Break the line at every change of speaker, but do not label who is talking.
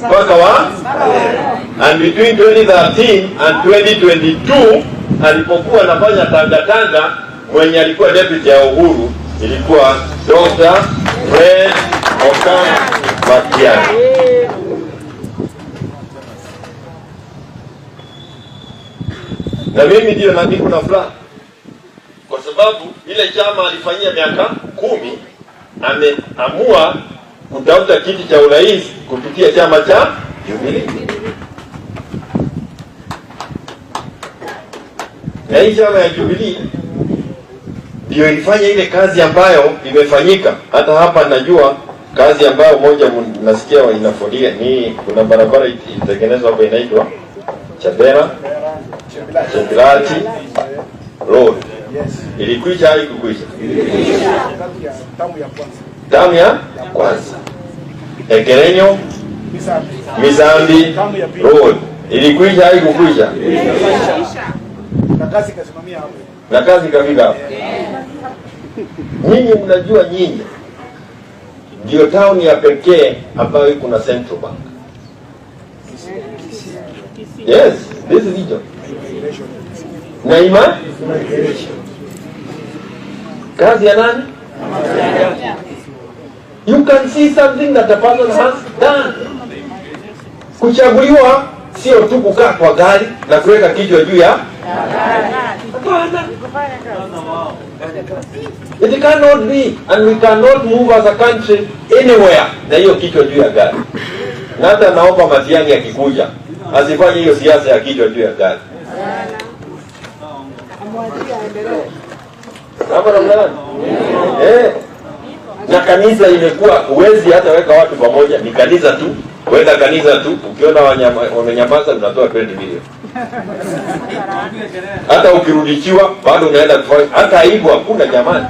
Mpaka wa and between 2013 and 2022 alipokuwa anafanya tangatanga, mwenye alikuwa deputy ya Uhuru ilikuwa Dr. Fred Ocan Matiang'i. Na mimi ndio na niko na furaha kwa sababu ile chama alifanyia miaka 10, ameamua kutafuta kiti cha urais kupitia chama cha Jubilee. Na hii chama ya Jubilee ndio ilifanya ile kazi ambayo imefanyika. Hata hapa najua kazi ambayo moja nasikia inafolia ni kuna barabara itengenezwa hapa inaitwa Chabera Chebilati Road. Ilikwisha haikukwisha? Tamu ya kwanza. Ekerenyo Mizambi Road ilikwisha haikukwisha?
Na kazi ikasimamia hapo.
Na kazi ikafika hapo. Nyinyi mnajua nyinyi ndio town ya pekee ambayo iko na Central Bank. Yes, this is region. Na ima kazi ya nani? You can see something that a person has done. Kuchaguliwa sio tu kukaa kwa gari na kuweka kichwa juu ya hapana. It cannot be, and we cannot move as a country anywhere na hiyo kichwa juu ya gari. Na hata naomba Matiang'i akikuja asifanye hiyo siasa ya kichwa juu ya gari. Hapa namna gani? Na kanisa imekuwa huwezi hata weka watu pamoja, ni kanisa tu, wenda kanisa tu, ukiona wamenyamaza unatoa 20 milioni. Hata ukirudishiwa bado unaenda kufanya, hata aibu hakuna jamani.